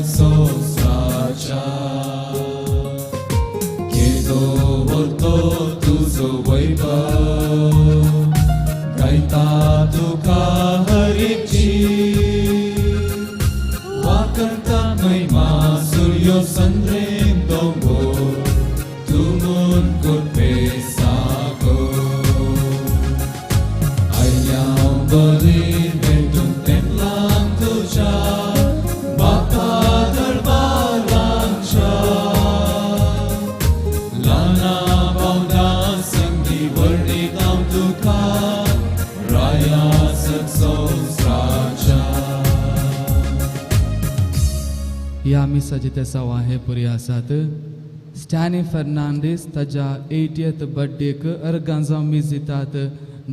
संवसाराच्या. केदो व्हडलो तुजो वैभव, गायता तुका हर एक जीव. वाकरता महिमा सूर्यो संद्रेम दोंगोर, तूं म्हूण करपे सागो. आयल्या बरी भेटूंक तेंपलांक तुज्या, बापा दरबारांच्या. ल्हाना बावडा संगी वर्णीत हांव तुका, राया संवसाराच्या. ह्या मिसाचे तेसांव हे पुरी आसात. स्टॅनी फर्नांडीस ताज्या 80th बर्थडेक अर्गां जावं मीस दितात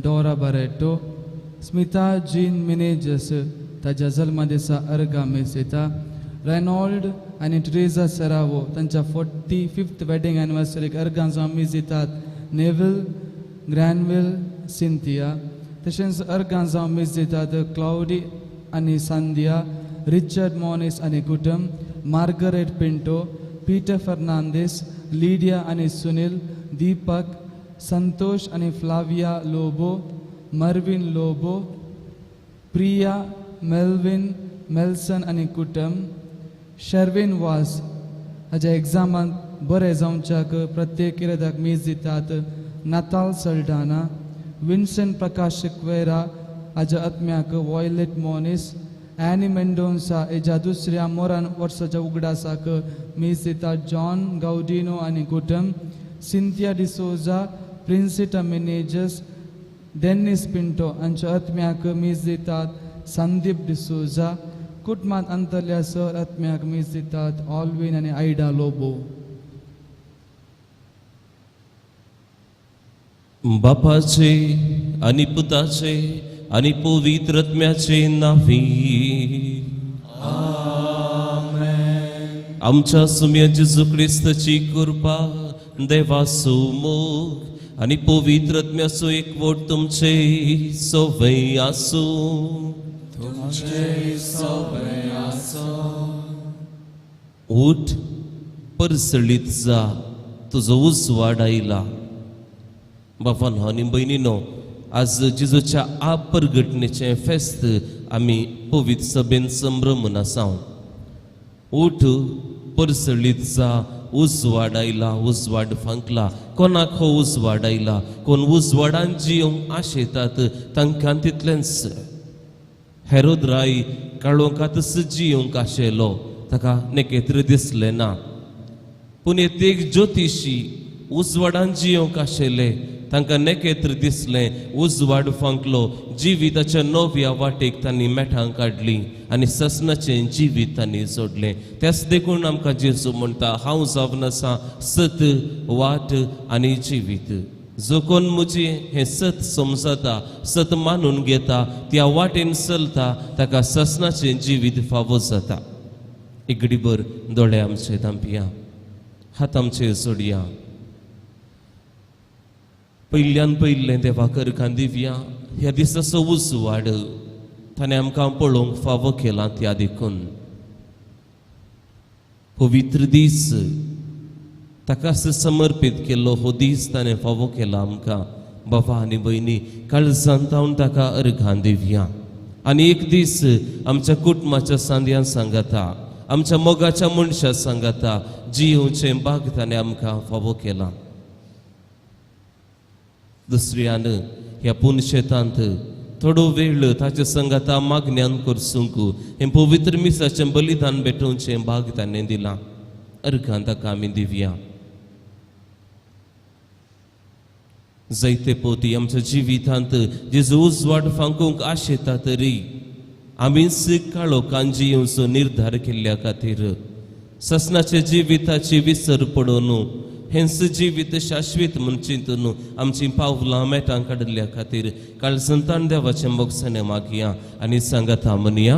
डोरा बारेटो. स्मिता जीन मिनेजस ताज्या जल्मदिसा अर्गां मीस दिता. रेनॉल्ड आनी ट्रेजा सेरावो तांच्या 45th wedding एनिवर्सरीक अर्गां जावं मीस दितात नेवील ग्रॅनवील सिंथिया. तशेंच अर्गां जावं मीस दितात क्लावडी आनी संध्या, रिचर्ड मोनीस आनी कुटुंब, Margaret Pinto, Peter Fernandes, Lydia आनी सुनील, दीपक, संतोष आनी फ्लाविया लोबो, मर्विन लोबो, प्रिया, मेल्विन, मेल्सन आनी कुटुंब, शर्विन वास हाज्या एग्जामांत बरें जावच्याक प्रत्येक इरादाक मीस दितात नाताल सल्डाना, विन्सन प्रकाश सिक्वेरा हाज्या आत्म्याक वॉयलेट मोनीस, ॲनी मेंडोन्सा हेज्या दुसऱ्या मोरान वर्साच्या उगडासाक मीस दितात जॉन गावडिनो आनी कुटुंब, सिंथिया डिसोजा, प्रिन्सिटा मिनेजस, डेन्नीस पिंटो हांच्या आत्म्याक मीस दितात संदीप डिसोजा. कुटुंबांत अंतरल्या सर आत्म्याक मीस दितात ऑलवीन आनी आयडा लोबो. बापाचे आनी पुताचे आनी पवित्र आत्म्याचे नांवी. आमच्या सुम्या जेजू क्रिस्ताची कृपा, देवाचो मोग आनी पवित्र आत्म्याचो एकवट तुमचे सवय आसूं. तुमचे सवय आसूं. उठ, परसळीत जा, तुजो उजवाड आयला. बाबांनो आनी भयणीनो, आज जेजूच्या आपरघटनेचें फेस्त आमी पवित्र सभेन संभ्रमून आसा. उठ, परसळीत जा, उजवाड आयला, उजवाड फांकला. कोणाक हो उजवाड आयला? कोण उजवाडान जियोंक आशेतात तांकां तितलेंच. हेरोद राय काळोखांतच जियोंक आशेलो, ताका नेकेत्र दिसलें ना. पूण एक ज्योतिशी उजवाडान जियोंक आशिल्ले, तांकां नेकेत्र दिसलें, उजवाड फांकलो. जिविताच्या नव्या वाटेक तांणी मेठां काडली आनी ससनाचें जिवीत तांणी जोडलें. त्याच देखून आमकां जेजू म्हणटा, हांव जावन आसा सत, वाट आनी जिवीत. जो कोण म्हजी हें सत समजता, सत मानून घेता, त्या वाटेन चलता, ताका ससनाचें जिवीत फावो जाता. एक घडीभर दोळे आमचे धांपया, हात आमचे जोडया. पयल्यान पयलें देवा करखान दिवया. ह्या दिसाचो उजवाड ताणें आमकां पळोवंक फावो केला त्या देखून पवित्र दीस ताकाच समर्पीत केल्लो हो दीस ताणें फावो केला आमकां. बाबा आनी भयणी, काळजांत तावन ताका अर्घां दिवया. आनी एक दीस आमच्या कुटुंबाच्या सांद्यान सांगाता, आमच्या मोगाच्या मनशा सांगाता जियोवचें बाग ताणें आमकां फावो केलां. दुसऱ्यान ह्या पुनशेतांत थोडो वेळ ताचे संगाता मागण्यान करसूंक हें पवित्र मिसाचें बलिदान भेटोवचें भाग ताणें दिलां. अर्घां ताका आमी दिवया. जायते पोती आमच्या जिवितांत जेजू उजवाड फांकूंक आशेता तरी आमीच काळोखान जियोवचो निर्धार केल्ल्या खातीर ससनाच्या जिविताची विसर पडोवन हेंच जिवीत शाश्वीत म्हूण चिंतून आमची पावलां मेटां काडिल्ल्या खातीर काळसंतान देवाचें मोगसाणें मागया आनी सांगाता म्हणया.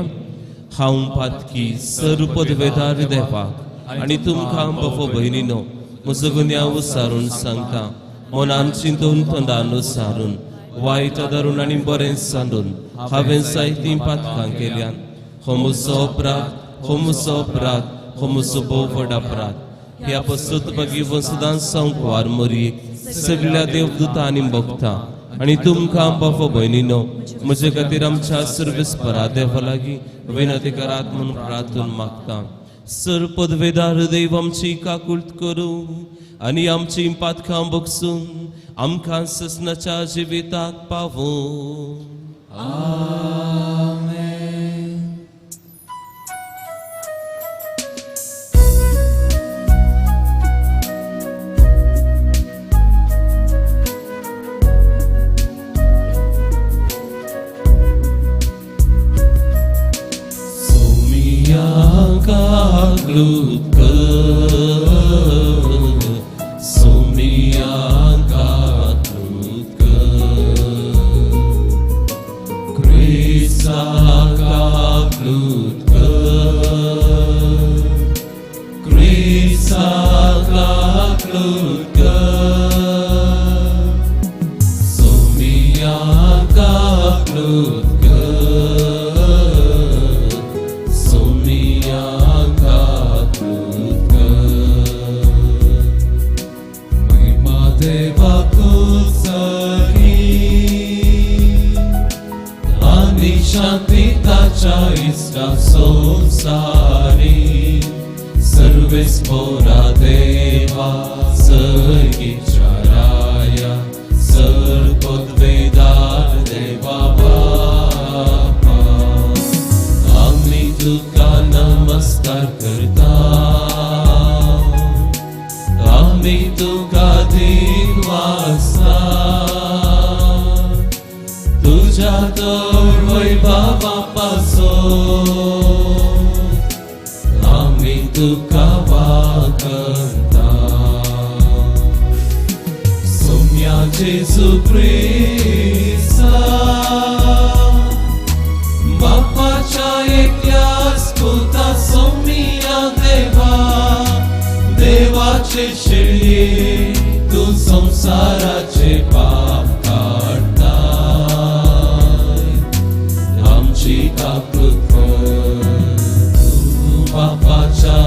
हांव पातकी सर पदवेदार देवाक आनी तुमकां बफो भयणीनो म्हजो गुन्यांव उसारून सांगता. मनान चिंतून तोंडान उसारून वायट धरून आनी बरें सांडून हांवें जायतीं पातकां केल्यान. हो म्हजो अपराध, हो म्हजो अपराध, हो म्हजो भोव व्हड अपराध. ह्या पसत मागीर सदांच संकवार मरयेक सगळ्या देवदूता आनी भक्ता आनी तुमकां बाबा भयणीनो म्हजे खातीर आमच्या सर्वेस्परा देवा लागीं विनंती करात म्हणून प्रार्थना मागता. सर पदवेदार देव आमची काकुळट करूं आनी आमची पातकां बगसून आमकां ससनाच्या जिविताक पावूं. आमेन. सोमिया काकलूत कर, सोमिया काकलूत कर, क्रिस्ता काकलूत कर, क्रिस्ता काकलूत कर, सोमिया काकलूत कर, सोमिया काकलूत कर. महिमा देवाकूच सरी आनी शांती ताच्या इश्टा संवसारी. सर्वेस्पोरा देवा सर्गीच्या राया, सर पदवेदार देवा बापा, आमी तुका नमस्कार करता, आमी तुका दिनवासता. तुज्या तर वैभवा पासो आमी तुका वाकता. सोम्या जेजू क्रिस्ता, बापाच्या एकल्याच पुता सोमिया देवा, देवाचे शेळये तूं संवसाराचे पाप काडटाय, आमची काकूत कर. तूं बापाच्या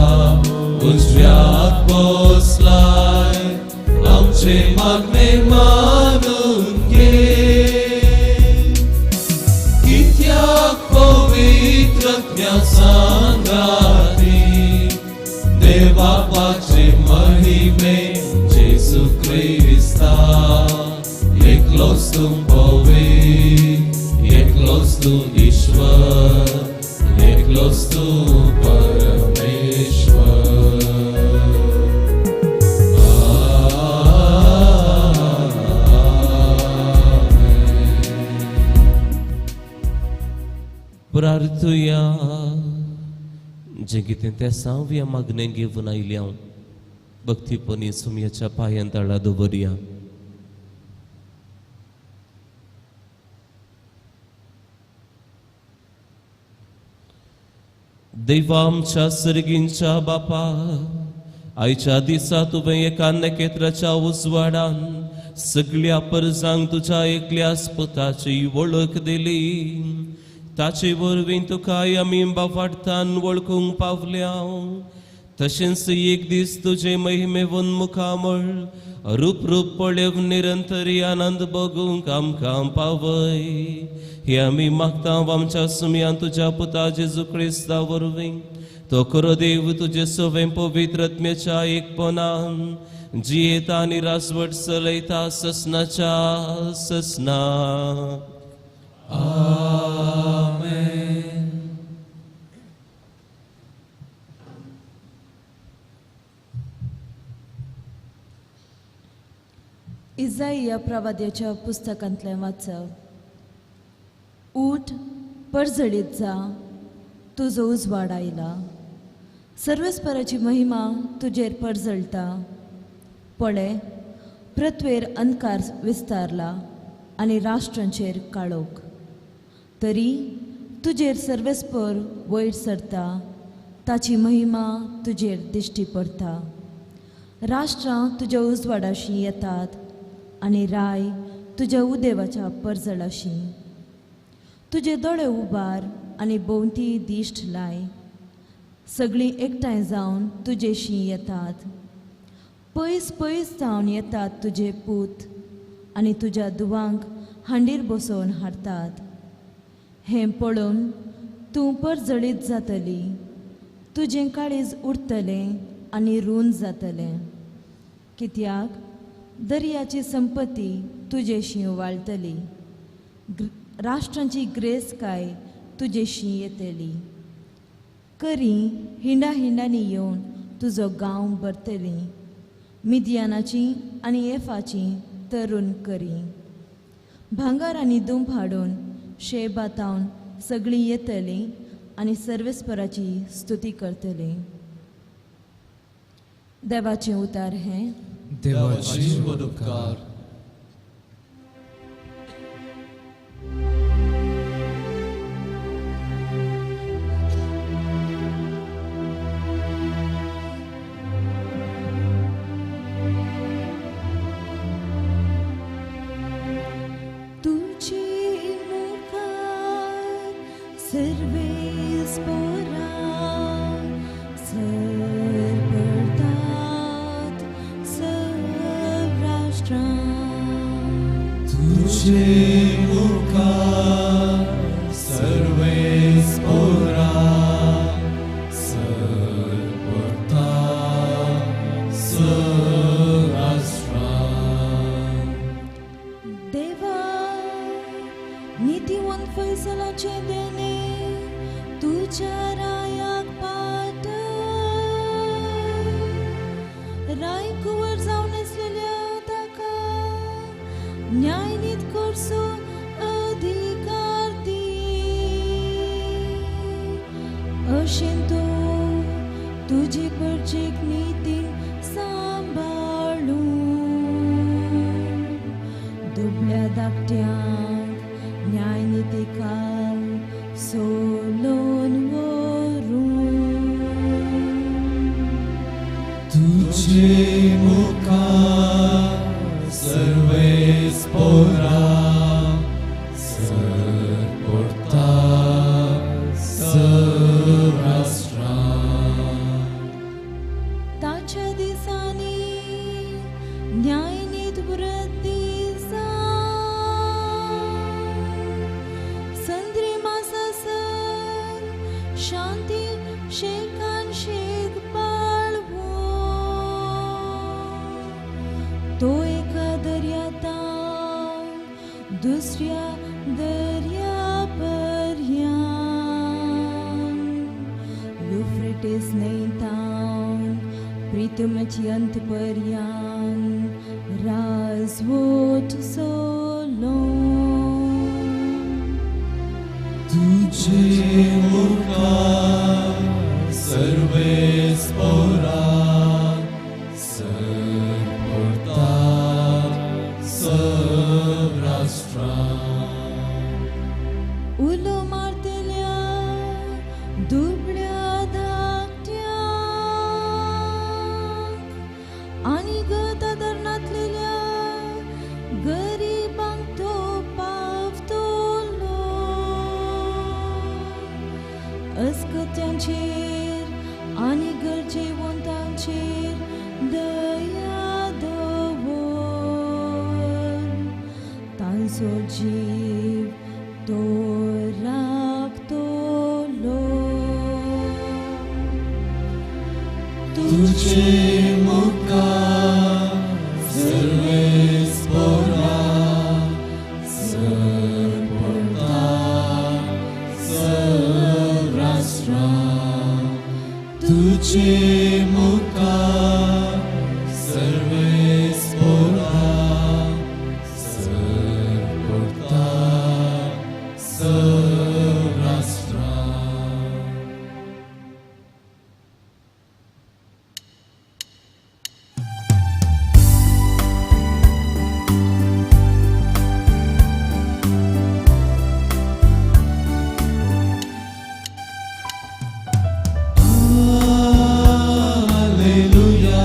उजव्याक बसलाय, आमचे मागणे मानून घे. कित्याक पवित्र सांगाती देवापाचे महिमे जेजू क्रिस्ता, एकलोच तूं पवित्र, एकलोच तूं ईश्वर, एकलोच तूं परमेश्वर. प्रार्थुया. जें कितें तें सावया मागणें घेवन आयल्या हांव भक्तीपणी सुमयाच्या पांयां तळा दवरया. देवा आमच्या सर्गींच्या बापा, आयच्या दिसा तुवें एका नखेत्राच्या उजवाडान सगळ्या परजांक तुज्या एकल्याच पुताची वळख दिली. ताचे वरवीं तुका आमी बाफाटतान वळखूंक पावल्या. तशेंच एक दीस तुजे महिमेवन मुखामळ रूप रूप पळेवन निरंतरी आनंद भोगूंक आमकां पावय. हे आमी मागता आमच्या सुमयान तुज्या पुता जेजू क्रिस्ता वरवीं, तो खरो देव तुजे सवें पवित्र आत्म्याच्या एकपणान जियेता आनी राजवट चलयता ससनाच्या ससना. आमेन. इजाईया प्रवाद्याच्या पुस्तकांतलें वाचप. ऊठ परजळीत जा, तुजो उजवाड आयला, सर्वेस्पराची महिमा तुजेर परजळटा. पळय, पृथ्वेर अंधकार विस्तारला आनी राष्ट्रांचेर काळोख, तरी तुजेर सर्वेस्पर वयर सरता, ताची महिमा तुजेर दिश्टी पडटा. राष्ट्रां तुज्या उजवाडाशी येतात आनी राय तुज्या उदेवाच्या परजळाशी. तुजे दोळे उबार आनी भोंवती दिश्ट लाय, सगळीं एकठांय जावन तुजेशी येतात. पयस पयस जावन येतात तुजे पूत आनी तुज्या दुवांक हांडीर बसोवन हाडटात. हें पळोवन तूं परजळीत जातली, तुजें काळीज उरतलें आनी रूंद जातलें, कित्याक दर्याची संपत्ती तुजेशी वाळटली, राष्ट्रांची ग्रेसकाय तुजेशी येतली. करी हिंडा हिंडांनी येवन तुजो गांव भरतली, मिदियानाची आनी एफाची तरुण करी. भांगर आनी दुंप हाडून शेबातावन सगळीं येतलीं आनी सर्वेस्पराची स्तुती करतली. देवाचें उतार हें. देवाचे उपकार. Alleluia.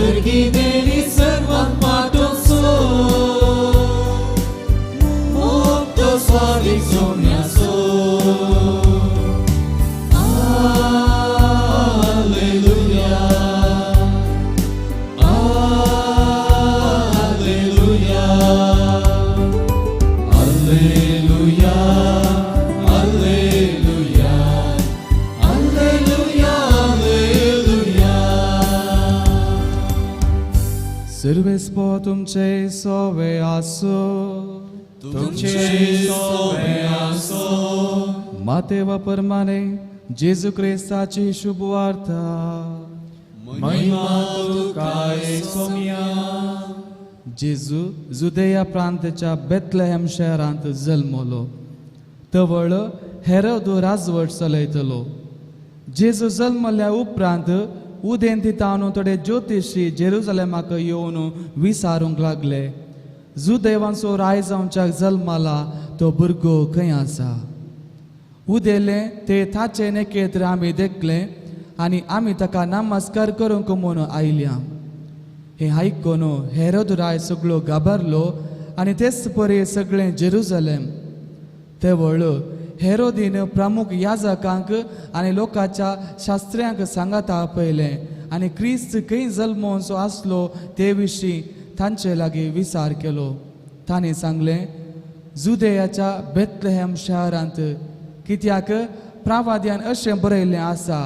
सर्गी देवी सर्वांक पाटोसो मुक्त स्वादीक सोम्यासो. Alleluia, Alleluia, Alleluia, Alleluia, Alleluia, Alleluia. सर्वेस्पो तुमचे सोवे आसो. तुमचे सोवे आसो. मातेवा परमाने जेजू क्रिस्ताची शुभवार्ता. महिमा तुका सोम्या. जेजू जुदेया प्रांताच्या बेथलेहम शहरांत जल्मलो. तवळ हेरोद राजवट चलयतलो. जेजू जल्मल्या उपरांत उदेंती तावन थोडे ज्योतिशी जेरुजलेमाक येवन विसारूंक लागले, जुदेवांचो राय जावच्याक जल्माला तो भुरगो खंय आसा? उदेले ते ताचे नेकेत्र आमी देखले आनी आमी ताका नमस्कार करूंक म्हूण आयल्या. हें आयकून हेरोद राय सगळो घाबरलो आनी तेच परी सगळें जेरुजलेम. तेवळ हेरोदीन प्रमुख याजकांक आनी लोकांच्या शास्त्र्यांक सांगाता आपयलें आनी क्रिस्त खंय जल्मोवचो आसलो ते विशीं तांचे लागीं विचार केलो. तांणी सांगलें, जुदेयाच्या बेथलेहम शहरांत, कित्याक प्रावाद्यान अशें बरयल्लें आसा,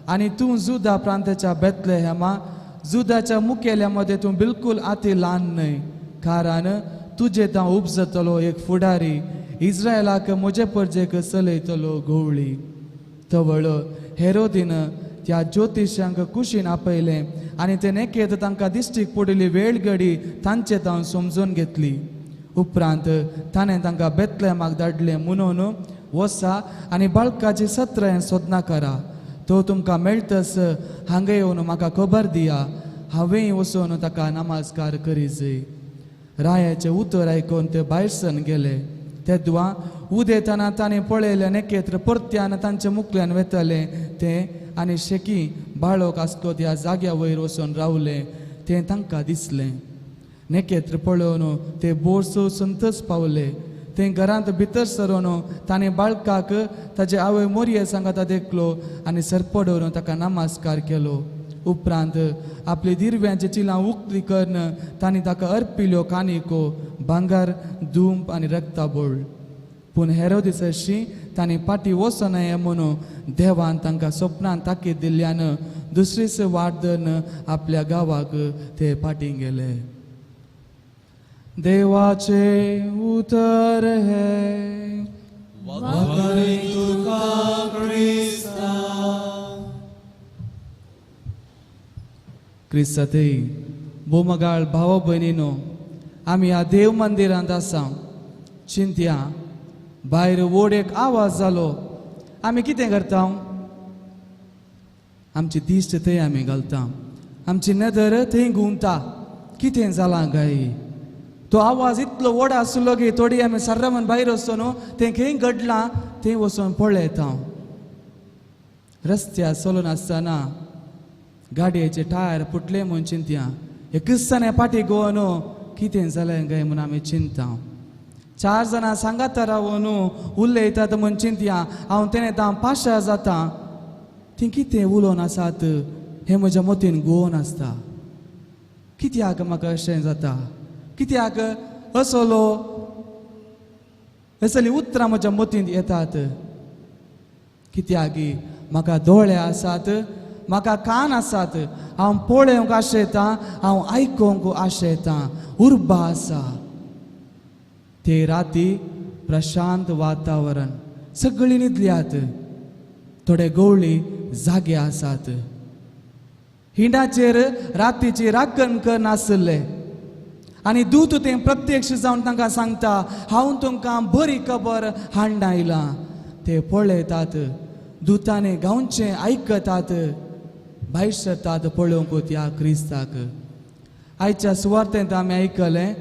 आनी तूं जुदा प्रांताच्या बेथलेहमा जुदाच्या मुखेल्या मदें तूं बिलकूल आती ल्हान न्हय, कारण तुजे तां उपजतलो एक फुडारी इस्रायलाक म्हजे परजेक चलयतलो गवळी. तवळ हेरोदीन त्या ज्योतिशांक कुशीन आपयलें आनी ते नेकेत तांकां दिश्टीक पडिल्ली वेळ घडी तांचे तावन समजून घेतली. उपरांत ताणें तांकां बेथलेहमाक धाडलें म्हणून, वसा आनी बाळकाची सत्रां सोदना करा, तो तुमकां मेळटस हांगा येवन म्हाका खबर दिया, हांवेंय वचून ताका नमस्कार करीजय. रायाचें उतर आयकून ते भायर सरून गेले. तेदवा उदेतना ताणें पळयलें नेकेत्र परत्यान तांच्या मुखल्यान वेतालें तें आनी शेकी बाळक आसलो त्या जाग्या वयर वचून रावलें तें तांकां दिसलें. नेकेत्र पळोवन ते बोरसो संतच पावले. ते घरांत भितर सरून ताणें बाळकाक ताजे आवय मोरये सांगाता देखलो आनी सरपडोवन ताका नमस्कार केलो. उपरांत आपली दिरव्यांची चिलां उक्ती करून तांणी ताका अर्पिल्यो कानिको, भांगर, धूंप आनी रक्ताबोळ. पूण हेरोदीसशी तांणी फाटीं वचोनये म्हणून देवान तांकां सपनान ताकीद दिल्ल्यान दुसरीच वाट धरून आपल्या गांवाक ते फाटीं गेले. देवाचे उतर हे. वाखाणे तुका क्रिस्ता. क्रिस्तातय बोमगाळ भाव भयणीनो, आमी ह्या देव मंदिरांत आसा. चिंतया, भायर व्हड एक आवाज जालो. आमी कितें करता? आमची दिश्ट थंय आमी घालता, आमची नदर थंय घुंवता. कितें जालां काय? तो आवाज इतलो व्हड आसलो की थोडी आमी सर्रामन भायर वचून तें खंय घडलां थंय वचून पळयता. रस्त्यार चलून आसतना गाडयेचे टायर फुटले म्हूण चिंतया. एकच फाटीं गोवन कितें जालें काय म्हूण आमी चिंता. चार जाणां सांगाता रावन उलयतात म्हूण चिंतया. हांव तेणें तां पाशार जाता. तीं कितें उलोवन आसात हें म्हज्या मतीन गोवन आसता. कित्याक म्हाका अशें जाता? कित्याक असलो असली उतरां म्हज्या मतींत येतात? कित्याक म्हाका दोळे आसात, म्हाका कान आसात, हांव पळोवंक आशेतां, हांव आयकूंक आशेतां, उर्बा आसा. ते राती प्रशांत वातावरण, सगळीं न्हिदल्यात, थोडे गवळी जागे आसात. हिंडाचेर रातीची राखण करनासले आनी दूत तें प्रत्यक्ष जावन तांकां सांगता, हांव तुमकां बरी खबर हाडून आयलां. ते पळयतात, दुतांनी गांवचें आयकतात, भायर सरतात पळोवंक त्या क्रिस्ताक. आयच्या सुवार्तेंत आमी आयकलें,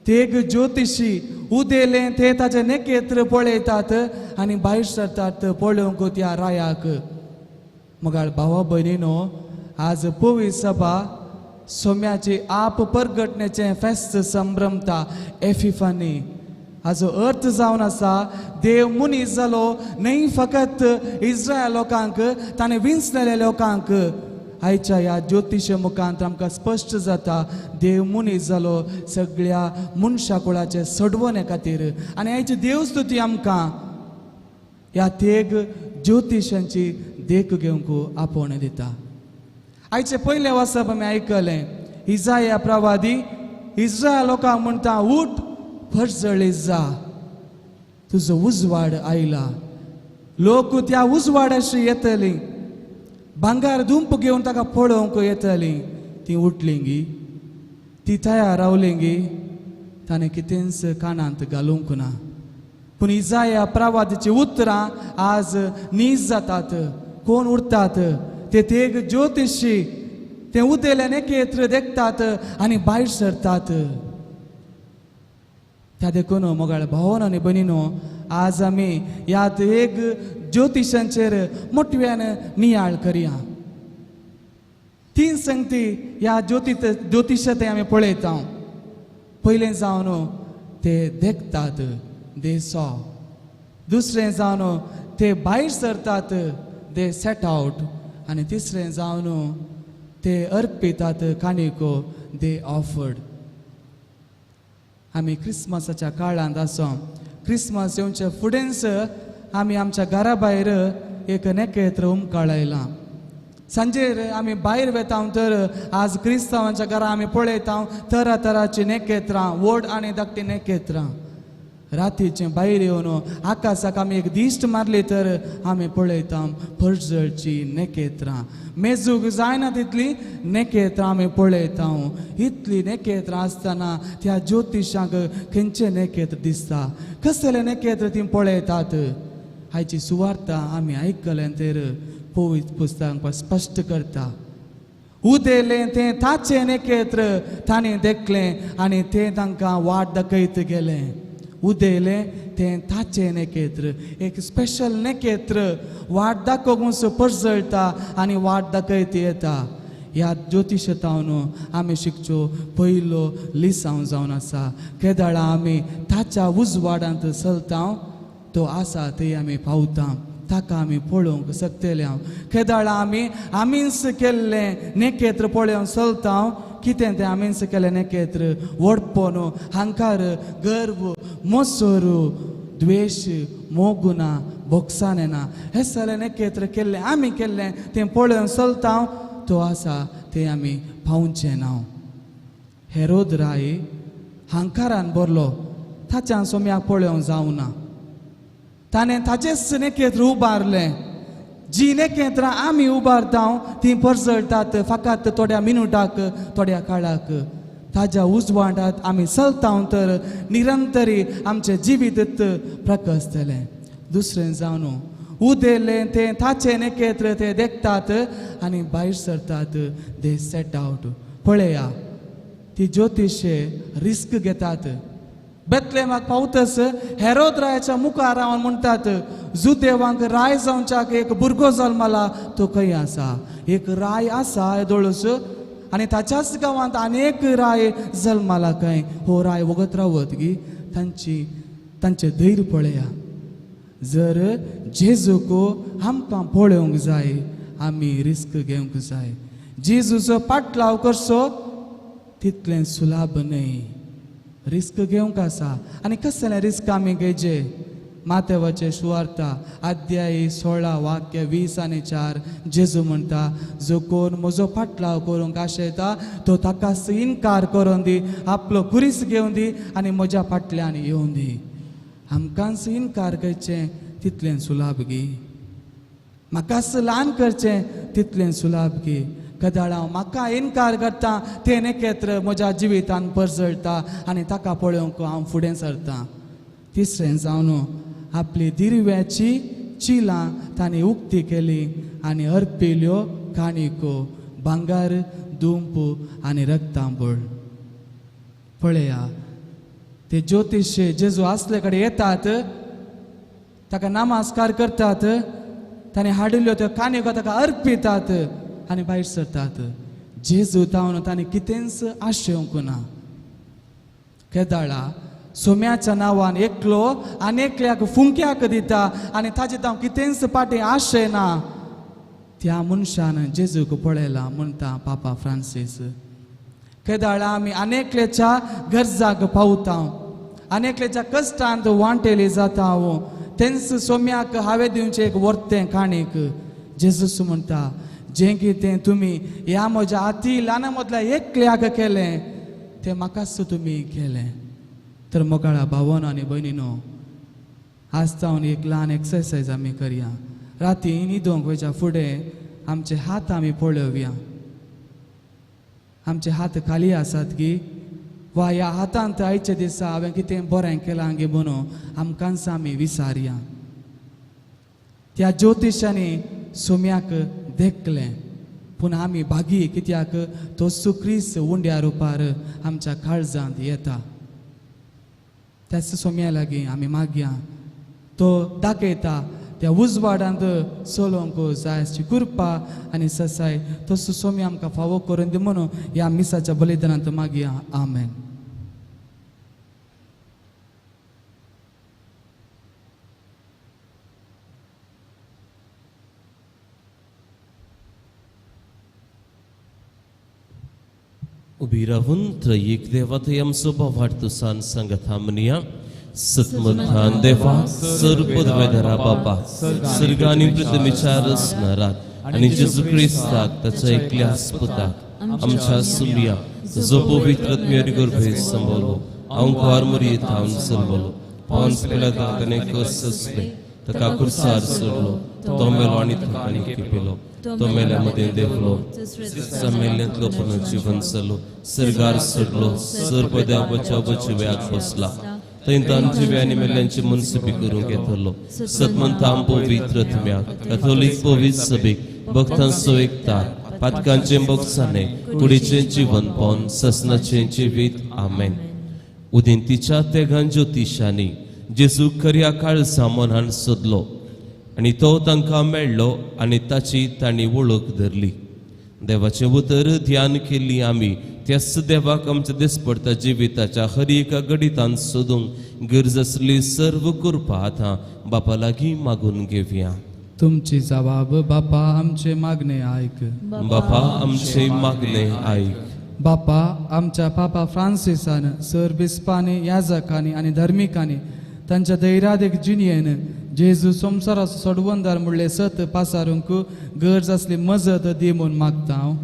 तेग ज्योतिशी उदेलें ते ताचे नेकेत्र पळयतात आनी भायर सरतात पळोवंक त्या रायाक. मगाळ भावा भयणीनो, आज पवित्र सभा सोम्याची आप परगटण्याचें फेस्त संभ्रमता एफिफानी. हाजो अर्थ जावन आसा देव मनीस जालो न्हय फकत इस्रायल लोकांक, ताणें विंचलेल्या लोकांक. आयच्या ह्या ज्योतिश मुखांत आमकां स्पश्ट जाता देव मनीस जालो सगळ्या मनशा कुळाचे सडवणे खातीर. आनी आयची देवस्तुती आमकां ह्या तेग ज्योतिशांची देख घेवंक आपोवणें दिता. आयचें पयलें वाचप आमी आयकलें इजाया प्रवादी इस्रायल लोकांक म्हणटा उठ परजळी जा, तुजो उजवाड आयला. लोक त्या उजवाडाशी येतली, भांगार दुंप घेवन ताका पळोवंक येतली. ती उठली गी, ती तयार रावली गी, ताणें कितेंच कानांत घालूंक ना. पूण इजाया प्रवादीची उतरां आज नीज जातात. कोण उरतात ते तेग ज्योतिशी ते उदेल्यान एकेत्र देखतात आनी भायर सरतात. त्या देखून मोगाळ भावन आनी भयणीनो आज आमी ह्या एक ज्योतिशांचेर मोटव्यान नियाळ करया. तीन संगती ह्या ज्योतिशांत आमी पळयता. पयलें जावन ते देखतात, दे सॉ. दुसरें जावन ते भायर सरतात, they set out. आनी तिसरें जावन ते अर्पितात काणिको, they offered. आमी क्रिसमसाच्या काळांत आसो. क्रिसमस येवचे फुडेंच आमी आमच्या घरा भायर एक नेकेत्र उमकाळायलां. सांजेर आमी भायर वेता तर आज क्रिस्तांवांच्या घरा आमी पळयता तरा तराची नेकेत्रां, व्हड आनी धाकटी नेकेत्रां. रातीचें भायर येवन आकाशाक आमी एक दिश्ट मारली तर आमी पळयता परजळची नेकेत्रां. मेजूंक जायना तितली नेकेत्रां आमी पळयता. इतली नेकेत्रां आसतना त्या ज्योतिशांक खंयचें नेकेत्र दिसता, कसलें नेकेत्र ती पळयतात. हाची सुवार्ता आमी आयकलें तर पवित्र पुस्तक स्पश्ट करता. उदेलें तें ताचें नेकेत्र ताणें देखलें आनी तें तांकां वाट दाखयत गेलें. उदेलें तें ताचें नेकेत्र, एक स्पेशल नेकेत्र वाट दाखोवंक परजळटा आनी वाट दाखयत येता. ह्या ज्योतिशतावन आमी शिकच्यो पयलो लिसांव जावन आसा. केदळा आमी ताच्या उजवाडांत चलता, तो आसा थंय आमी पावता, ताका आमी पळोवंक शकतले. केदळा आमी आमीच केल्लें नेकेत्र पळोवन चलता, कितें तें आमीच केलें नेकेत्र व्हडपण, हंकार, गर्व, मोसोर, द्वेश, मोगुना, भोगसाण येना, हें सगळें नेकेत्र केल्लें आमी केल्लें तें पळोवन चलता, तो आसा तें आमी पावचें ना. हेरोद राय हंकारान भरलो, ताच्यान सोम्याक पळोवंक जावना. ताणें ताचेच नेकेत्र उबारलें. जी नेकेत्रां आमी उबारता ती परजळटात फकत थोड्या मिनुटाक, थोड्या काळाक. ताज्या उजवाडांत आमी चलता तर निरंतरी आमचें जिवीत प्रकसतलें. दुसरें जावन उदेलें तें ताचें नेकेत्र ते देखतात आनी भायर सरतात, they set out. पळया ती ज्योतिशे रिस्क घेतात. बेतलेमाक पावतस हेरोद रायाच्या मुखार रावन म्हणटात जुदेवांक राय जावच्याक एक भुरगो जल्मला, तो खंय आसा? एक राय आसा येदोळूच आनी ताच्याच गांवांत आनी एक राय जल्मला खंय. हो राय वगत रावत गी. तांची तांचें धैर्य पळया. जर जेजूक आमकां पळोवंक जाय आमी रिस्क घेवंक जाय. जेजूचो पाटलाव करचो तितलें सुलाभ न्हय, रिस्क घेवंक आसा. आनी कसलें रिस्क आमी घेवचें? मातेवाचे सुवार्ता अध्यायी 16 वाक्य 20 आनी 4 जेजू म्हणटा जो कोण म्हजो पाटलाव करूंक आशेता तो ताका इनकार करून दी, आपलो खुरीस घेवन दी आनी म्हज्या फाटल्यान येवन दी. आमकांच इनकार करचें तितलें सुलाभ गी, म्हाकाच ल्हान करचें तितलें सुलाभ गी. कदाळ हांव म्हाका इनकार करता तें नेकेत्र म्हज्या जिवितान परजळटा आनी ताका पळोवंक हांव फुडें सरता. तिसरें जावन आपली दिरव्याची चिलां तांणी उक्ती केली आनी अर्पिल्यो काणिको, भांगर, दुंप आनी रक्तांबळ. पळया ते ज्योतिशे जेजू आसले कडेन येतात, ताका नमस्कार करतात, ताणें हाडिल्ल्यो त्यो काणिको ताका अर्पितात आनी भायर सरतात. जेजू तावन तांणी कितेंच आशेवंक ना. केदाळा सोम्याच्या नांवान एकलो आनी एकल्याक फुंक्याक दिता आनी ताजे तांव कितेंच फाटीं आशेना. त्या मनशान जेजूक पळयला म्हणटा पापा फ्रांसीस. केदाळा आमी अनेकल्याच्या गरजाक पावता, अनेकल्याच्या कश्टांत वांटेली जाता. तेंच सोम्याक हांवें दिवचें एक वर्तें काणीक. जेजूस म्हणटा जें कितें तुमी ह्या म्हज्या आती ल्हाना मदल्या एकल्याक केलें तें म्हाकाच तुमी केलें. तर मोगाळा भावनो आनी भयणीनो, आज जावन एक ल्हान एक्सरसायज आमी करया. राती न्हिदोंक वयच्या फुडें आमचे हात आमी पळोवया. आमचे हात खाली आसात की वा ह्या हातांत आयच्या दिसा हांवें कितें बरें केलां गे म्हणून आमकांच आमी विसारया. त्या ज्योतिशांनी सोम्याक देखलें, पूण आमी भागी कित्याक तो सुक्रीस उंड्या रुपार आमच्या काळजांत येता. त्याच सोम्या लागीं आमी मागया, तो दाखयता त्या उजवाडांत चलोवंक जाय अशी कृपा आनी ससाय तसो सोमी आमकां फावो करून दी म्हणून ह्या मिसाच्या बलिदानांत मागया. आमेन. उबी रावून त्रयीक देवा थंय आमचो भावार्थ सान सांगता म्हणया. सतमधान देवा सर्वपदवेधरा बापा, सर्ग आनी पृथ्वीच्या रचणाराक आनी जेजू क्रिस्ताक ताच्या एकल्या पुताक आमच्या सुमया जो पवित्र आत्म्यारी गर्भे संभवलो, अंकुर मुरये थावन जल्मलो, पावस पिलाताक ताणें कश्ट सोंसले, ताका कुर्सार सोडलो, तो मेलो आनी थकांनी खेपिलो, तो मेल्या मदें देंवलो, मेल्ल्यांतलो पुनर्जीवन जालो, सर्गार सोडलो, सर्व देवाच्या बसला, थंय तांचे आनी मेल्ल्यांची मनसुबी करूंक येतलो. सतमंताम पवित्र आत्म्याक, कथोलीक पवित्र सभेक, भक्तांचो एकतार, पातकांचें बोगसाणें, कुडीचें जिवनपण, ससनाचें जिवीत. आमेन. उदेंतीच्या तेगान ज्योतिशांनी जेजू खऱ्या काळजा मनान सोदलो आनी तो तांकां मेळ्ळो आनी ताची तांणी वळख धरली. देवाचें उतर ध्यान केल्ली आमी त्याच देवाक आमच्या दिसपडटा जिविताच्या हर एका घडितान सोदूंक गरज आसली सर्व कृपा आतां बापा लागीं मागून घेवया. तुमची जबाब बापा आमचे मागणे आयक. बापा आमचे मागणे आयक. बापा आमच्या पापा फ्रांसिसान, सर बिस्पांनी, याजकांनी आनी धर्मिकांनी तांच्या दैरादीक जिणयेन जेजू संवसाराचो सोडवणदार म्हणलें सत पासारूंक गरज आसली मजत दी म्हूण मागता हांव.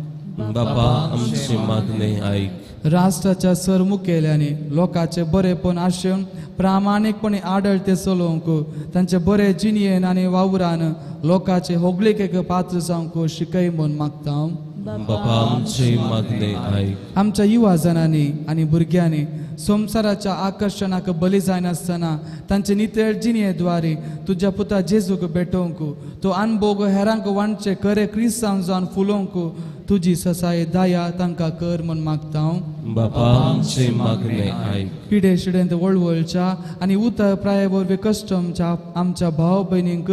बापा आमचे मागणे आयक. राष्ट्राच्या सर मुखेल्यांनी लोकांचे बरेपण आशेवन प्रामाणीकपणे आडळते चलोवंक तांचे बरे जिणयेन आनी वावरान लोकांचे होगळिकेक पात्र जावंक शिकय म्हूण मागता हांव. बापा आमचे मागणे आयक. आमच्या युवा जणांनी आनी भुरग्यांनी संवसाराच्या आकर्शणाक बली जायनासतना तांचे नितळ जिणये तुज्या पुता जेजूक भेटोवंक, तो अनभोग हेरांक वांटचे खरे क्रिस्तांव जावन फुलोवंक तुजी ससाय दया तांकां कर म्हूण मागता हांव. बापा आमचे मागणे आयक. पिडे शिडेंत वळवळच्या आनी उतर प्राये वरवीं कस्टमच्या आमच्या भाव भयणींक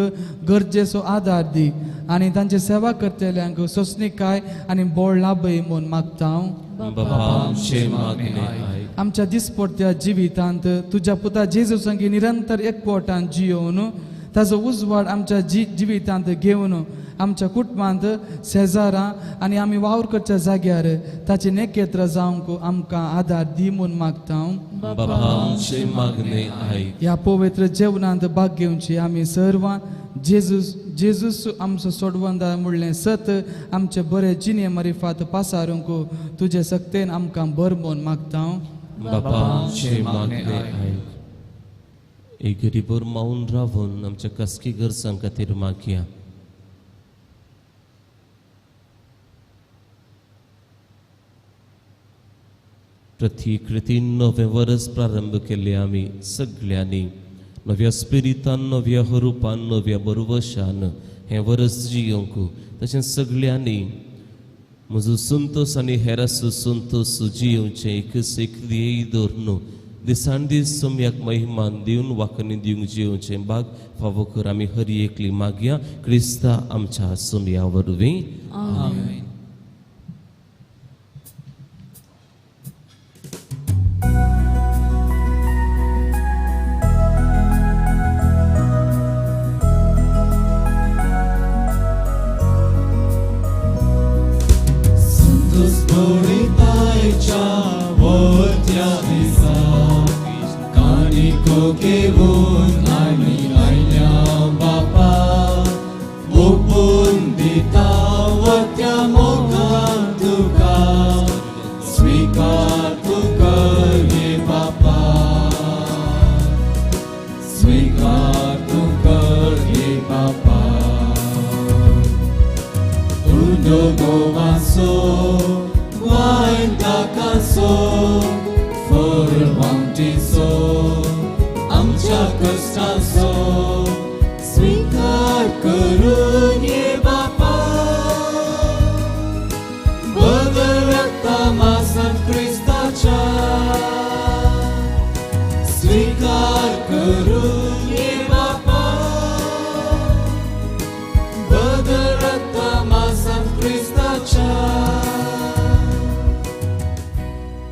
गरजेचो आदार दी आनी तांची सेवा करतल्यांक सोंसणीकाय आनी बोळ लाभय म्हूण मागता हांव. बापा आमचे मागणे आयक. आमच्या दिसपडत्या जिवितांत तुज्या पुता जेजू संगी निरंतर एकवटान जियोवन ताजो उजवाड आमच्या जिवितांत घेवन आमच्या कुटुंबांत, शेजारां आनी आमी वावर करच्या जाग्यार ताचे नेकेत्र जावंक आमकां आदार दी म्हूण मागता हांव. बापा आमचे मागणे आयक. ह्या पवित्र जेवणांत भाग घेवची आमी सर्वां जेजूस जेजूस आमचो सोडवणदार म्हणलें सत आमचे बरे जिणे मरिफात पासारूंक तुजे सक्तेन आमकां बर म्हूण मागता हांव. बापा आमचे मागणे आयक. एक गरीबर मावन रावून आमच्या खासगी गरजां खातीर मागया. प्रतिकृती नवें वर्स प्रारंभ केल्ले आमी सगळ्यांनी नव्या स्पिरितान, नव्या रुपान, नव्या बरवशान हें वर्स जियोवंक, तशेंच सगळ्यांनी म्हजो संतोस आनी हेराचो संतोस जियोवचें एकच एक ध्येय दवरून दिसान दीस सोम्याक महिमान दिवन वाकणी दिवंक जियोवचें भाग फावो कर आमी हर एकली मागया क्रिस्ता आमच्या सोम्या वरवीं. आमेन. दाकांचो फरमावटीचो आमच्या कश्टांचो स्वीकार करून ये बापा बदल रक्ता मासान क्रिस्ताच्या स्वीकार करून ये बापा बदल रक्ता मासान क्रिस्ताच्या.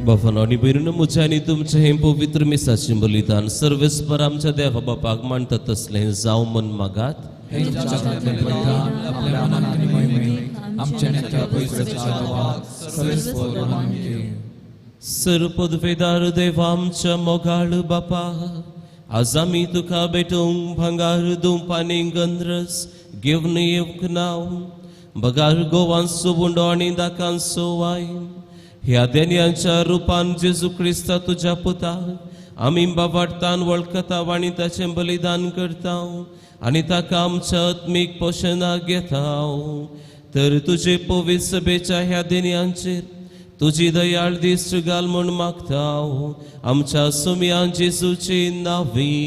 बापानो आनी भयणीनो, म्हजें आनी तुमचें हें पवित्र मिसाचें बलिदान सर्वेस्पर आमच्या देवा बापाक मानता तसलें जावं मन मागात. हे तुमच्या हातांतलें बलिदान आपल्या मनात आनी मोहिमेक आमच्या नेत्या पयसच्या देवाक सर्वेस्पर मानके. सर पदवेदार देवा आमच्या मोगाळ बापा, आज आमी तुका भेटूंक भांगार दुंप आनी गंद्रस घेवन येवंक नाव बगार गोवांचो उंडो आनी दाकांचो वायन ह्या देन्यांच्या रुपान जेजू क्रिस्ता तुज्या पुताक आमी बाबाडतान वळखता आनी ताचें बलिदान करता आनी ताका आमच्या आत्मीक पोशणाक घेता. तर तुजे पवित्र सभेच्या ह्या देन्यांचेर तुजी दयाळ दिश्ट घाल म्हूण मागता आमच्या सुमयान जेजूची नावी.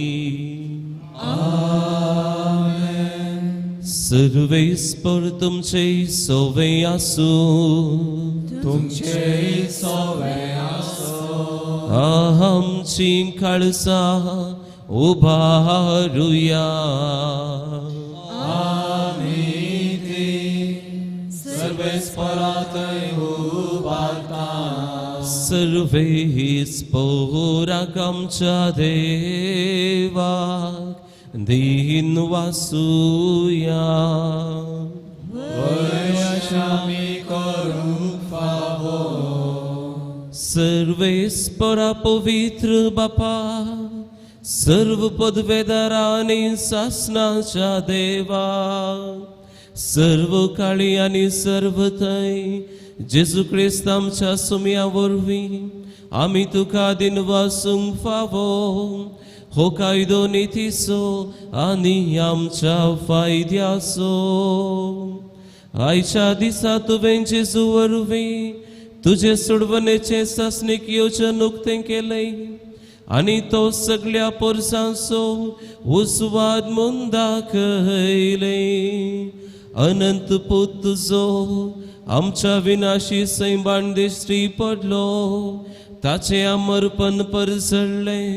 सर्वेस्पर तुमचे सोवे आसूं. तुमचे सोवे आसो. आमची काळसा उबारुया. आमी ती सर्वेस्परातय उबारता. सर्वेस्पोराक आमच्या देवाक दीन वासुया. वयशामी करूंक फावो. सर्वेस्परा पवित्र बापा, सर्व पदवेदारांनी सासनाच्या देवा, सर्व काळी आनी सर्व थंय जेजू क्रिस्त आमच्या सुमया वरवीं आमी तुका दिनवासूंक फावो. हो कायदो नितीचो आनी आमच्या फायद्याचो. आयच्या दिसा तुवें जेजू वरवीं तुजे सोडवणेचें सासणीक योजन उक्तें केलें आनी तो सगळ्या पोरसांचो उजवाड म्हूण दाखयलें. अनंत पूत तुजो आमच्या विनाशी सैमान दिश्टी पडलो, ताचें अमरपण परसळ्ळें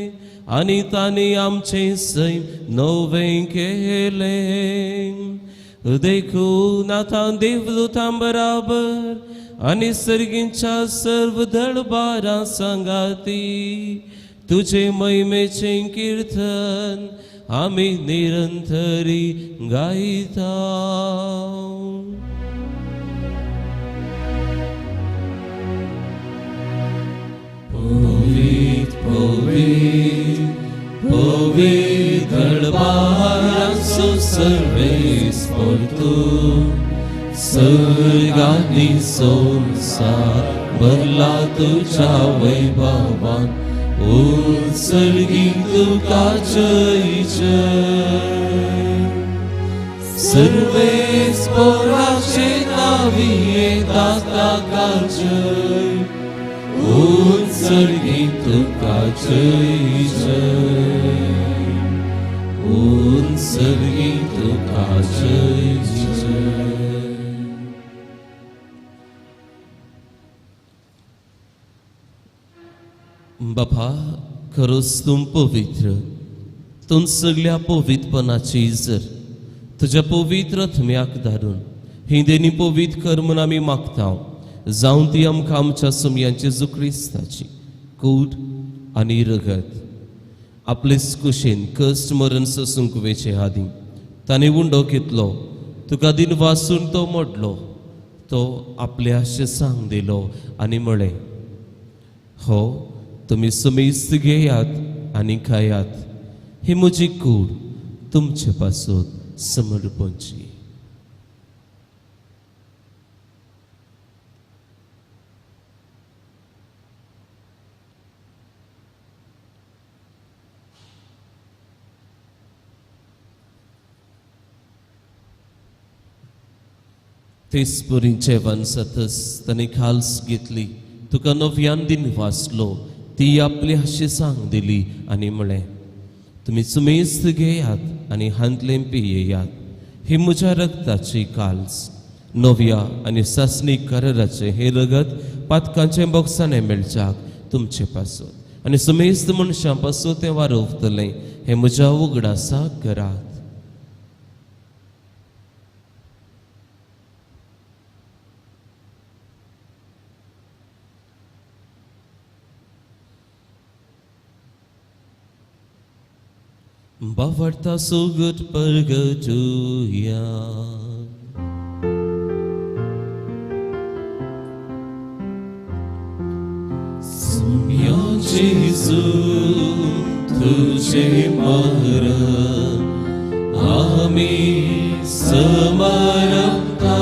आनी तांणी आमचें सैम नवें केलें. देखून आतां देवदूतां बराबर आनी सर्गींच्या सर्व दळबारां सांगाती तुजे महिमेचें कीर्तन आमी निरंतरी गायता. पवित्र पवित्र पवित्र दळबारांचो सर्वेस्पर तूं, सर्गांनी संवसार भरला तुज्या वैभवान, उत्सर्गी तुका जय जय. सर्वेस्पराचे नावी येता ताका जय, उत्सर्गी तुका जय जय, उत्सर्गी तुका जय जय. बापा, खरोच तूं पवित्र, तूं सगळ्या पवित्रपणाची जर तुज्या पवित्र आत्म्याक धाडून ही देणी पवित्र कर म्हूण आमी मागता. जावं ती आमकां आमच्या सुमयांची जेजू क्रिस्ताची कूड आनी रगत. आपलेच कुशीन कश्ट मरण सोसूंक वेचे आदीं ताणें उंडो घेतलो, तुका दिन वासून तो मोडलो, तो आपल्या सांग दिलो आनी म्हळें, हो तुमी समेस्त घेयात आनी खायात, ही म्हजी कूड तुमचे पासून समर्पणची. तेच परी जेवण जातच ताणें खाल्स घेतली तुका नव्यान दिन वाचलो, ती आपली हाशी सांग दिली आनी म्हळें, तुमी सुमेस्त घेयात आनी हांतलें पियेयात, ही म्हज्या रक्ताची काल्स, नव्या आनी सासणीक कराराचें हें रगत पातकांचें बोगसाणें मेळच्याक तुमचे पासून आनी सुमेस्त मनशां पासून तें वारवतलें, हें म्हज्या उगडासाक करात. बावडता सुगत परगटुया. सुम्या जेजू तुझे मरण आमी समर्पता,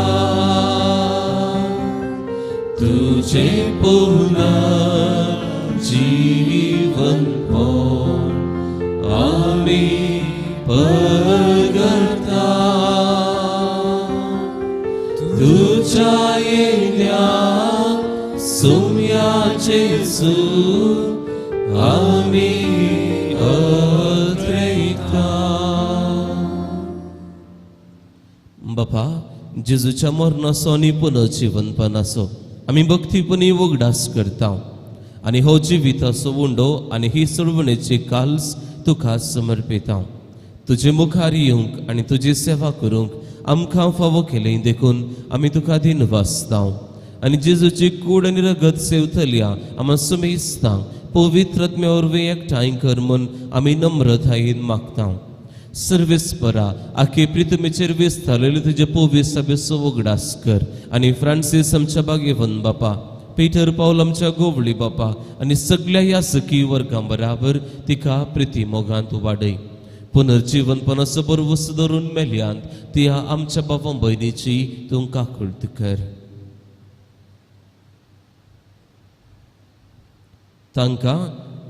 तुझे पुनर्जीवन आमी परगटा, तुझ्या येण्या सुम्या जेजू आमी अद्रैता. बापा, जेजूच्या मरणाचो आनी पुनर्जीवनपणाचो आमी भक्तीपणी उगडास करता आनी हो जिविताचो उंडो आनी ही सोडवणेची काल्स तुका समर्पिता. तुजे मुखार येवंक आनी तुजी सेवा करूंक आमकां फावो केलें देखून आमी तुका दिन वाचता आनी जेजूची कूड आनी रगत सेवतल्या आमा सुमेस्ता पवित्र आत्म्या वरवीं एकठांय कर म्हूण आमी नम्रतायेन मागता. सर्वेस्परा आखे प्रितमेचेर विस्तारलेले तुजे पवित्र सभेचो उगडास कर आनी फ्रांसीस आमच्या बागेवन बापा, पीटर पावल आमच्या गोवळी बापा आनी सगळ्या ह्या सखी वर्गां बराबर तिका प्रिती मोगांत वाडय. पुनर्जीवनपणाचो बरवस धरून मेल्यांत तिया आमच्या बाबा भयणीची तूं काकुळट कर. तांकां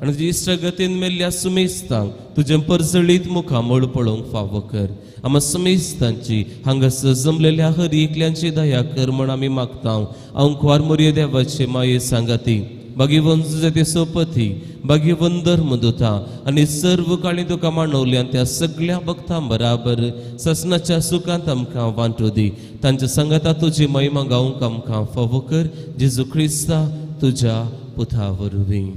आनी तुजी इश्टागतीन मेल्ल्या सुमेस्तांक तुजें परजळीत मुखामळ पळोवंक फावो कर. आमा सुमेस्तांची हांगासर जमलेल्या हर एकल्यांची दया कर म्हण आमी मागता. अंकवार मोरये देवाचे माये सांगाती, भाग्यवंत तुजे सोपती, भाग्यवंत धर्मदुता आनी सर्व काळी तुका मांडवल्यान त्या सगळ्या भक्तां बराबर ससनाच्या सुखांत आमकां वांटू दी. तांच्या सांगाता तुजी महिमा गावंक आमकां फावो कर, जेजू क्रिस्ता तुज्या पुता वरवीं.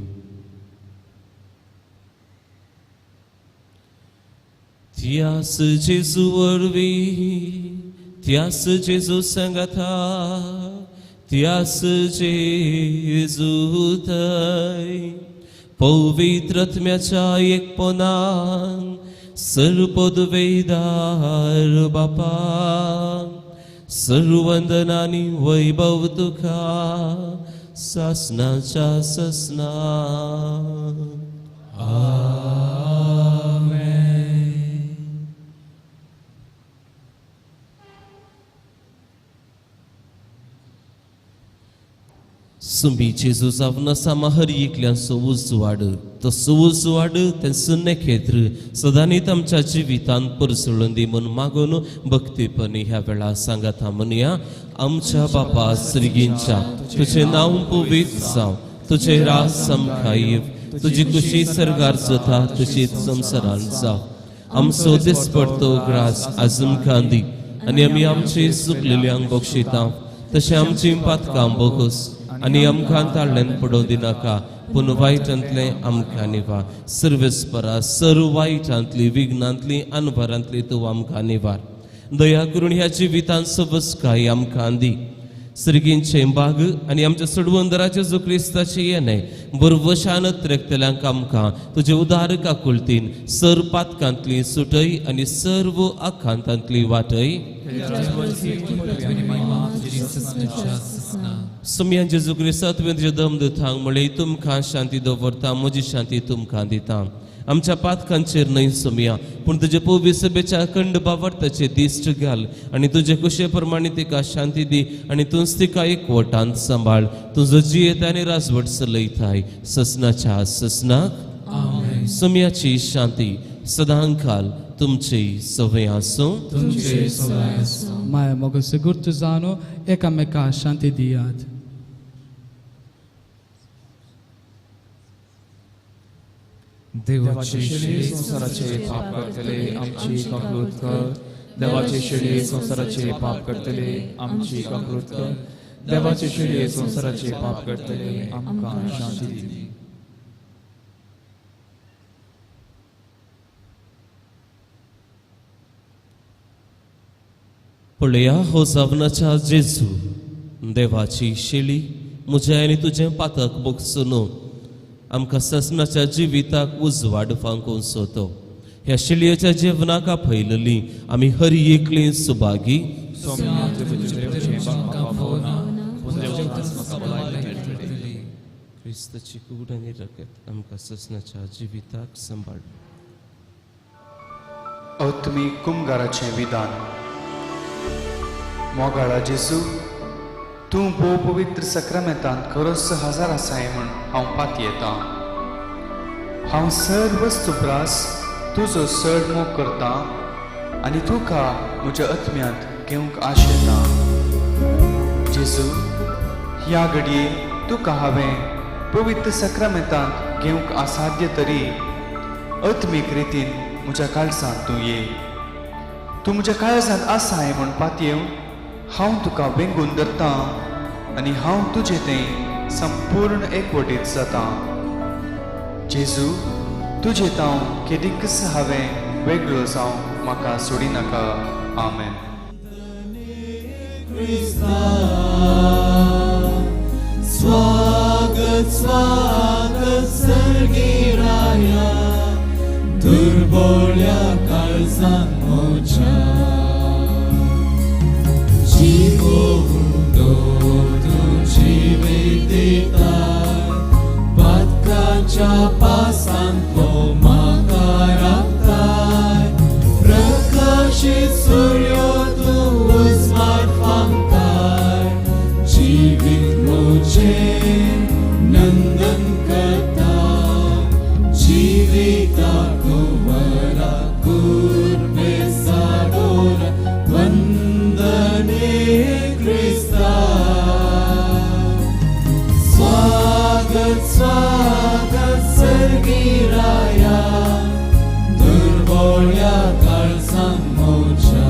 त्यास जेजू वरवीं, त्यास जेजू सांगाता, त्यास जेजू थंय पवित्र आत्म्याच्या एकपणान सर्वपदवेदार बापा, सर्वंदनानी वैभव तुका सासनाच्या ससना. आमेन. सुमी जेजू जावन आसा हर एकल्याचो उजवाड, तो उजवाड तें सुन्नेखेत्र सदांनीत आमच्या जिवितांत परसळून दी म्हूण मागून भक्तीपणी ह्या वेळार सांगाता म्हणया. आमच्या बापा स्त्रिगींच्या तुजें नांव पवित्र जावं, तुजें राज आमकां येव, तुजी खुशी सर्गार जाता तशीच संवसारांत जावं. आमचो दिसपडतो ग्रास आज आमकां दी आनी आमी आमची चुकलेल्यांक बक्षिता तशें आमची पातकां बोगस आनी आमकां ताळ्यान पडोवं दिनाका, पूण वायटांतलें आमकां निवार. सर्वेस्परा सर्व वायटांतली विघ्नांतली अनभरांतली तूं आमकां निवार. दया करून ह्या जिवितांत सबसकाय आमकां दी. सर्गींचें बाग आनी आमच्या सोडवंदराचे जो क्रिस्ताचें येणें बरवशान त्रेकतल्यांक आमकां तुजे उदार काकुळतीन सर पातकांतली सुटय आनी सर्व आखांतांतली वाटय. सुम्या जेजू क्रिस्ता तुवें तुजें दम दितांक म्हळें तुमकां शांती दवरता, म्हजी शांती तुमकां दिता. आमच्या पातकांचेर न्हय सुमया, पूण तुजे पवित्र सभेच्या अखंड बावडताचे दिश्ट घाल आनी तुजे कुशे प्रमाणे तिका शांती दी आनी तूंच तिका एकवटांत सांबाळ. तुजो जियेत आनी राजवट चलयताय ससनाच्या ससनाक. सुमयाची शांती सदांकाल तुमची सवय आसूं. माया मोग सिगुर्त जावन एकामेका शांती दियात. देवाचे शेळये संवसाराचे पाप करतले आमची काकूत कर. देवाचे शेळये संवसाराचे पाप करतले आमची काकूत कर. देवाचे शेळये संवसाराचे पाप करतले आमकां शांती दी. पळया हो जावनाच्या जेजू देवाची शेळी म्हजें आनी तुजें पातक बोगसून आमकां ससनाच्या जिविताक उजवाड फांकून सोतो. ह्या शेळयेच्या जेवणाक आपयलली आमी हरी एकली सुभागी. क्रिस्ताची कूड आनी रगत आमकां ससनाच्या जिविताक सांबाळ. आत्मीक कुमगाराचें विधान. मोगाळा जेजू, तूं भोव पवित्र सक्रामेंतांत खरोच हजार आसाय म्हूण हांव पातयेतां. हांव सर्व प्रास तुजो चड मोग करतां आनी तुका म्हज्या आत्म्यांत घेवंक आशेतां. जेजू, ह्या घडये तुका हांवें पवित्र सक्रामेंतांत घेवंक असाध्य तरी आत्मीक रितीन म्हज्या काळजांत तूं ये. तूं म्हज्या काळजांत आसाय म्हूण पातयेवन हांव तुका वेंगून धरतां आनी हांव तुजे तें संपूर्ण एकवटीत जातां. जेजू, तुजे तांव केदीकच हांवें वेगळो जावंक म्हाका सोडिनाका. आमेन. स्वागत स्वागत सर्गीराया दुर्बोळ्या काळजांत म्हज्या. जिवो तूं जिवीत दिताय पातकाच्या पासांतलो म्हाका राखताय. प्रकाशीत सुर्यो तूं उजवाड फांकताय जिवीत म्हजें नंदन करता. जिविताक वरा कुर्बे सागोर वंदने क्रिस्ता. स्वागत स्वागत सर्गीराया दुर्बोळ्या काळजांत म्हज्या.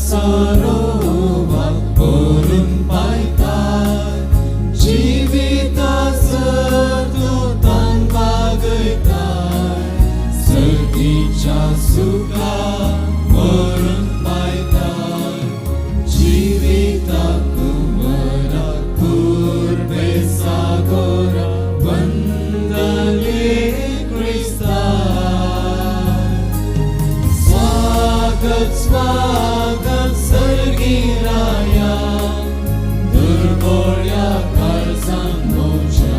सरोवाक भरून पायताय जिवितासर तूं तान बागयताय सर्तीच्या सुखा भरून पायताय जिविताक वरा कुर्बे सागोरा वंदले क्रिस्ता. स्वागत स्वागत सर्गीराया दुर्बोळ्या काळजांत म्हज्या.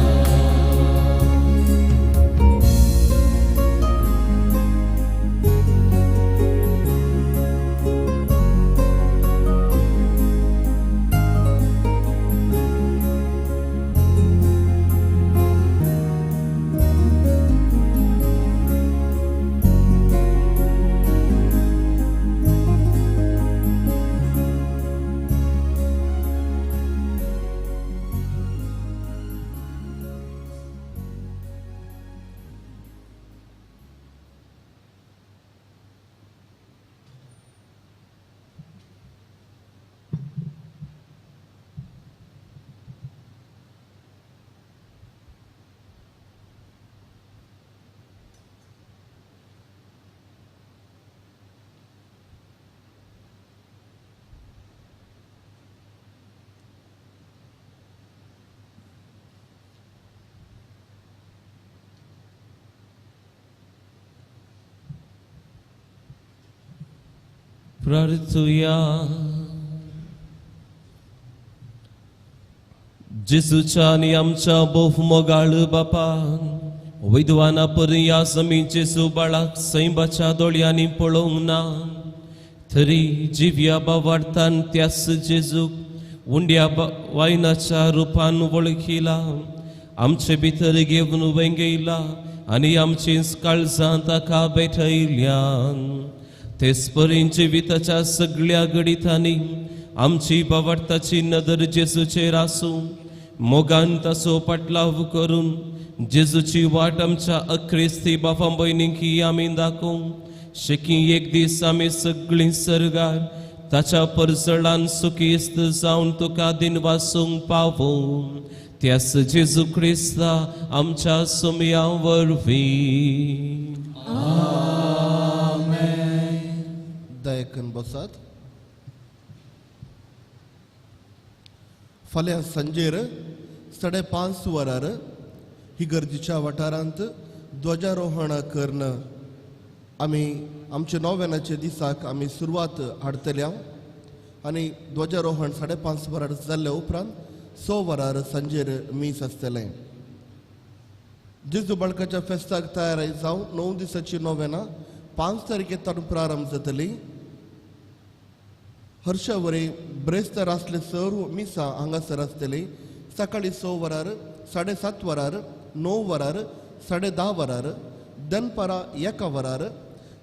प्रार्थुया. जेजूच्या आनी आमच्या भोव मोगाळ बापान विद्वाना परी ह्या जमीनचे सुबाळाक सैंबाच्या दोळ्यांनी पळोवंक ना, तरी जिव्या बावार्थान त्याच जेजूक उंड्या वायनाच्या रुपान वळखिला, आमचे भितर घेवन वेंगयला आनी आमची काळजां ताका भेटयल्यान. तेच परी जिविताच्या सगळ्या घडितांनी आमची बावार्थाची नदर जेजूचेर आसूं, मोगान ताचो पाटलाव करून जेजूची वाट आमच्या अख्रिस्ती बाबा भयणींक आमी दाखोवंक शेकी एक दीस आमी सगळीं सर्गार ताच्या परजळान सुखीस्त जावन तुका दिनवासूंक पावोवं, त्यास जेजू क्रिस्ता आमच्या सोमया वरवीं. दयकन बसात. फाल्यां सांजेर 5:30 वरार इगर्जीच्या वाठारांत ध्वजारोहण करून आमी आमच्या नोवेनाच्या दिसाक आमी सुरवात हाडटले आनी ध्वजारोहण 5:30 वरार जाल्ल्या उपरांत 6 वरार सांजेर मीस आसतलें. जेजू बाळकाच्या फेस्ताक तयार जावन 9 दिसाची नोवेना 5 तारखेर प्रारंभ जातली. हर्षावरी ब्रेस्तार आसले सर्व मिसां हांगासर आसतली. सकाळी 6 वरार, 7:30 वरार, 9 वरार, 10:30 वरार, दनपारां 1 वरार,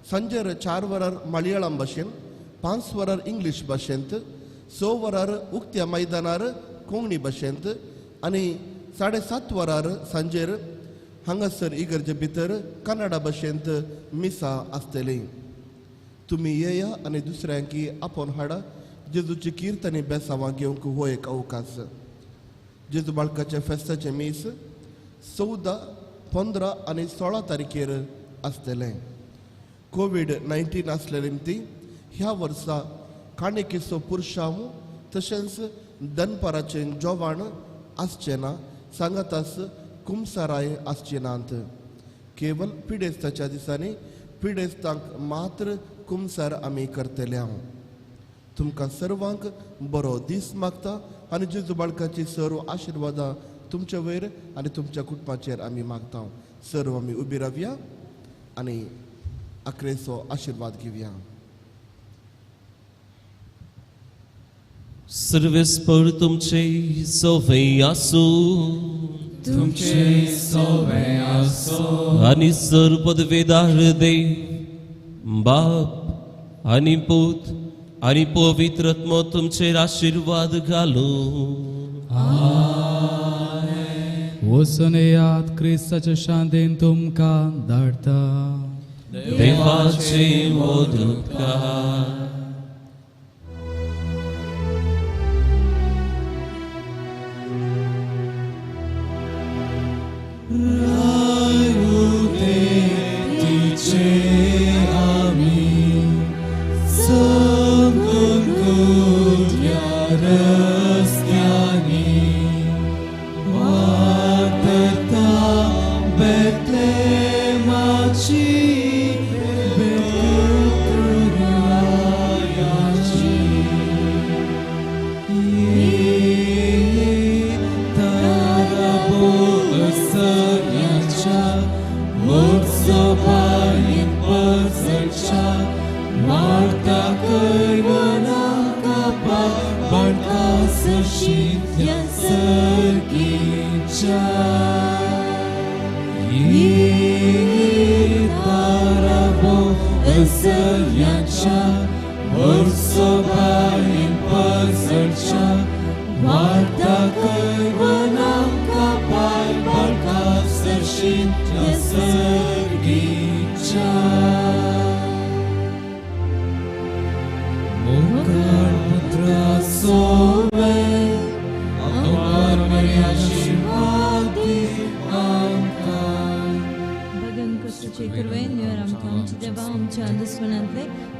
सांजेर 4 वरार मलयाळम भाशेन, 5 वरार इंग्लीश भाशेंत, 6 वरार उक्त्या मैदानार कोंकणी भाशेंत आनी 7:30 वरार सांजेर हांगासर इगर्जे भितर कन्नडा भाशेंत मिसां आसतली. तुमी येया आनी दुसऱ्यांकी आपोवन हाडा. जेजूची किर्तनी बेसांवां घेवंक हो एक अवकाश. जेजू बाळकाच्या फेस्ताचें मीस 14, 15 आनी 16 तारखेर आसतलें. कोवीड-19 आसले निमती ह्या वर्सा काणिकेचो पुरशांव तशेंच दनपाराचें जेवण आसचें ना, सांगातास कुमसाराय आसचे नात. केवल पिडेस्ताच्या दिसांनी पिडेस्तांक मात्र कुमसार आमी करतले. हांव तुमकां सर्वांक बरो दीस मागता आनी जेजू बाळकाची सर्व आशिर्वादां तुमच्या वयर आनी तुमच्या कुटुंबाचेर आमी मागता. सर्व आमी उबी रावया आनी आक्रेचो आशिर्वाद घेवया. सर्वेस्पर तुमचे सोवे आसूं, तुमचे सोवे आसूं, आनी सर पदवेदार देव बाप आनी पूत आनी पवित्र आत्मो तुमचेर आशिर्वाद घालूं. वचून येयात, क्रिस्ताच्या शांतीन तुमकां धाडटा. देवाचे मोदकार.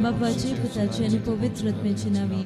बापाचे पुताचे आनी पवित्र आत्म्याचे नांवी.